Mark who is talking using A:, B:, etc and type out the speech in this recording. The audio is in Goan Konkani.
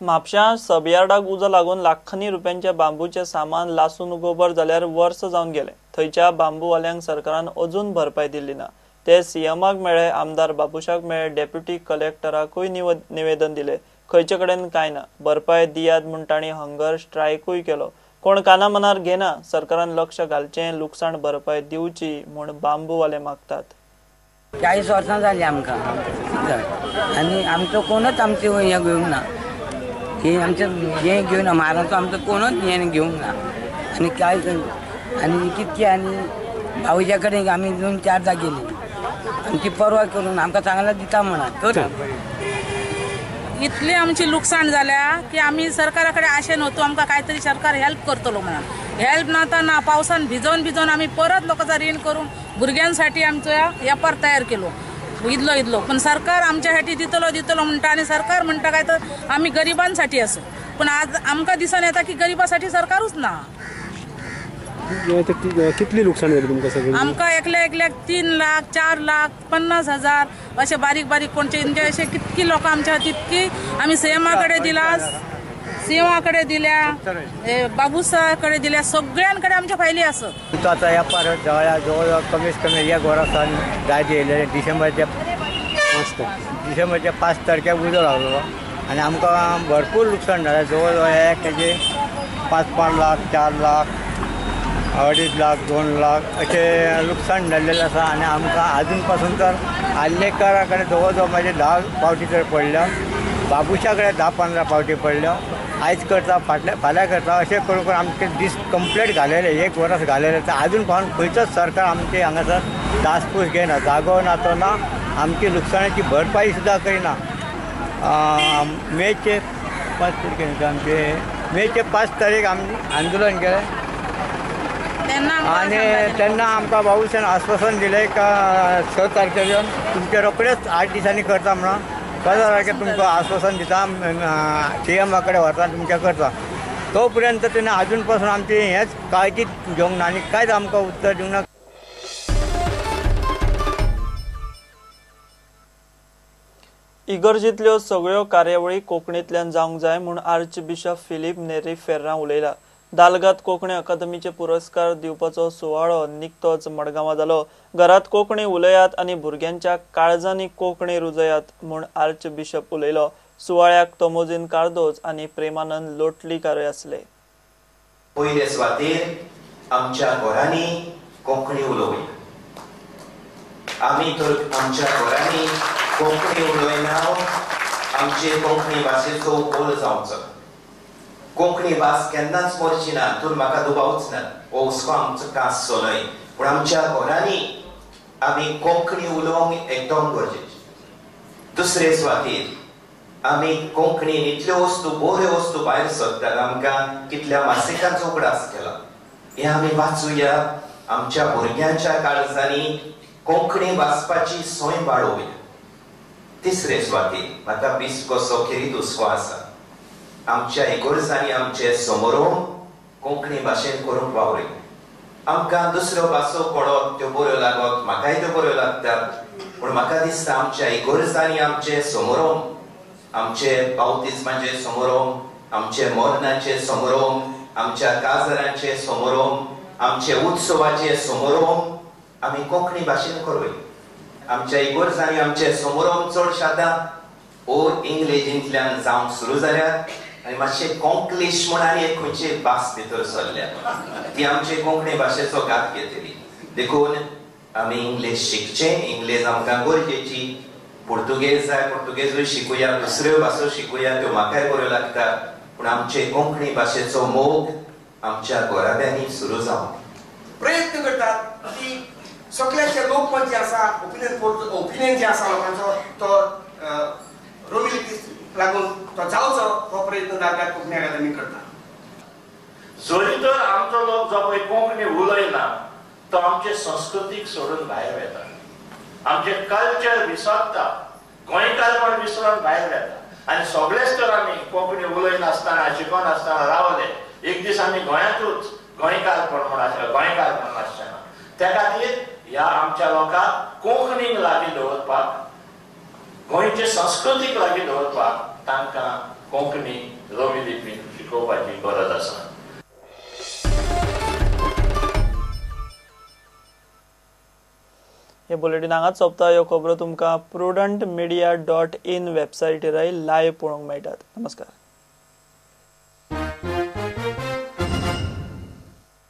A: म्हापश्यां सबयार्डाक उजो लागून लाखांनी रुपयांचे बांबूचे सामान लासून गोबर जाल्यार वर्स जावन गेले. थंयच्या बांबूवाल्यांक सरकारान अजून भरपाय दिली ना. ते सीएमाक मेळ्ळे, आमदार बाबुशाक मेळ्ळे, डेप्युटी कलेक्टराकूय निवेदन दिले. खंयचे कडेन कांय ना. भरपाय दियात म्हूण तांणी हंगर स्ट्रायकूय केलो. कोण काना मनार घेना. सरकारान लक्ष घालचें, लुकसाण भरपाय दिवची म्हूण बांबूवाले मागतात.
B: 40 वर्सां जाली आमकां आनी आमचो कोणूच आमचें हें घेवंक ना, हे आमचें हें घेवन मारांचो आमचो कोणूच हें घेवंक ना. आनी काय आनी कितके आनी भाऊच्या कडेन आमी 2-4दा गेली, आमची परवा करून आमकां सांगला दिता म्हणा. तर
C: इतली आमची लुकसाण जाल्या की आमी सरकारा कडेन आशेन होतो आमकां कांयतरी सरकार हेल्प करतलो म्हणून. हेल्प ना तर ना, पावसान भिजोवन भिजोवन आमी परत लोकांचा रीण करून भुरग्यांसाठी आमचो व्यापार तयार केलो इदलो इदलो. पण सरकार आमच्यासाठी दितलो दितलो म्हणटा आनी सरकार म्हणटा काय तर आमी गरिबांसाठी आसो. पण आज आमकां दिसून येता की गरिबासाठी सरकारूच ना.
D: कितली लुकसाण जाली तुमकां सगळी?
C: आमकां एकल्या एकल्याक 3 लाख 4 लाख 50,000 अशे बारीक बारीक कोणचे म्हणजे अशे कितकी लोक आमच्या तितकी आमी सीएमा कडेन दिला, सीएमा कडेन दिल्या, बाबूसा कडेन दिल्या, सगळ्यांकडे आमच्या फायली आसत.
E: उदकाचो व्यापार जवळ कमीत कमी एक वर्सान जायत येयले. डिसेंबरच्या 5 तारखेक उजो लागलो आनी आमकां भरपूर लुकसाण जालें. जवळ जवळ एक 5-5 लाख 4 लाख 2.5 लाख 2 लाख अशें लुकसाण जाल्लेलें आसा. आनी आमकां आजून पासून तर आल्लेकरा कडेन जवळ जवळ म्हाजे 10 पावटी तर पडल्या, बाबुशा कडेन 10-15 पावटी पडल्या. आयज करता फाल्यां करता अशें करून करून आमचे दीस कंप्लीट घालेले, एक वर्स घालेले. तर आजून पासून खंयचोच सरकार आमचे हांगासर दासपूस घेयना, जागो ना तो ना, आमची लुकसाणाची भरपाई सुद्दां करिना. मेचे 5 तारखेक आमचे मेचे 5 तारीख आमी आंदोलन केलें आनी तेन्ना आमकां बाबूशान आश्वासन दिलें का 6 तारखेर येवन तुमचे रोखडेच 8 दिसांनी करता म्हणून. 6 तारखेर तुमकां आश्वासन दिता, सीएमा कडेन व्हरता, तुमच्या करता. तो पर्यंत तेणें आजून पासून आमची हेंच काळजी घेवंक ना आनी कांयच आमकां उत्तर दिवंक ना.
A: इगर्जीतल्यो सगळ्यो कार्यावळी कोंकणींतल्यान जावंक जाय म्हूण आर्च बिशप फिलीप नेरी फेर्रां उलयला. दालगात कोंकणी अकादमीचे पुरस्कार दिवपाचो सुवाळो निकतोच मडगांवां जालो. घरात कोंकणी उलयात आनी भुरग्यांच्या काळजांनी कोंकणी रुजयात म्हूण आर्च बिशप उलयलो. सुवाळ्याक तोमोजीन कार्दोज आनी प्रेमानंद लोटलीकारय आसले.
F: पयले सुवातेर आमच्या घरांनी कोंकणी उलोवया. आमी तर आमच्या घरांनी कोंकणी उलयना, आमचे कोंकणी भाशेचो उपोल जावचो. कोंकणी भास केन्नाच मरची ना, तूं म्हाका दुबावच ना, हो हुस्को आमचो कासचो न्हय. पूण आमच्या घरांनी आमी कोंकणी उलोवंक एकदम गरजेचें. दुसरे सुवातेर आमी कोंकणीन इतल्यो वस्तू, बऱ्यो वस्तू भायर सरतात, आमकां कितल्या मासिकांचो उगडास केला. हें आमी वाचुया, आमच्या भुरग्यांच्या काळजांनी कोंकणी वाचपाची संवय वाडोवया. तिसरे सुवातेर म्हाका बिस्कोसो खेरीत हुस्को आसा, आमच्या इगर्जांनी आमचे समोरोम कोंकणी भाशेन करूंक वावरया. आमकां दुसऱ्यो भासो कळत, त्यो बऱ्यो लागत, म्हाकाय त्यो बऱ्यो लागतात, पूण म्हाका दिसता आमच्या इगर्जांनी आमचे समोरोम, आमचे बावतिज्माचे समोरोम, आमचे मरणाचे समोरोम, आमच्या काजरांचे समोरोम, आमचे उत्सवाचे समोरोम आमी कोंकणी भाशेन करूया. आमच्या इगर्जांनी आमचे समोरोम चडशे आतां ओ इंग्लेजींतल्यान जावंक सुरू जाल्यात आनी मातशे कोंकलिश म्हूण आनी एक खंयची भास भितर सरल्या, ती आमचे कोंकणी भाशेचो घात घेतली. देखून आमी इंग्लीश शिकचें, इंग्लीश आमकां गरजेची. पुर्तुगेज जाय, पुर्तुगेजूय शिकुया, दुसऱ्यो भासो शिकुया, त्यो म्हाकाय बऱ्यो लागतात, पूण आमचे कोंकणी भाशेचो मोग आमच्या घराब्यांनी सुरू जावं.
G: प्रयत्न करतात की सगळ्याचे लोकमत जे आसा, ओपिनियन जे आसा लोकांचो, तो रोमी लिपीक लागून तो जावचो, हो प्रयत्न दालगाद कोंकणी अकादमी करता.
H: जरी तर आमचो लोक जो पळय कोंकणी उलयना तो आमचे संस्कृतीक सोडून भायर वेता, आमचे कल्चर विसरता, गोंयकारपण विसरून भायर वेता. आनी सगळेच तर आमी कोंकणी उलयनासतना शिकनासतना रावले, एक दीस आमी गोंयांतूच गोंयकारपण म्हूण आसले, गोंयकारपण आसचें ना. त्या खातीर ह्या आमच्या लोकांक कोंकणीक लागीं दवरपाक, गोंयचे संस्कृतीक लागीं दवरपाक तांकां कोंकणी रोमी लिपीन शिकोवपाची गरज आसा.
A: हे बुलेटीन हांगाच सोंपता. ह्यो खबरो तुमकां prudentmedia.in वेबसायटीरय लायव्ह पळोवंक मेळटात. नमस्कार.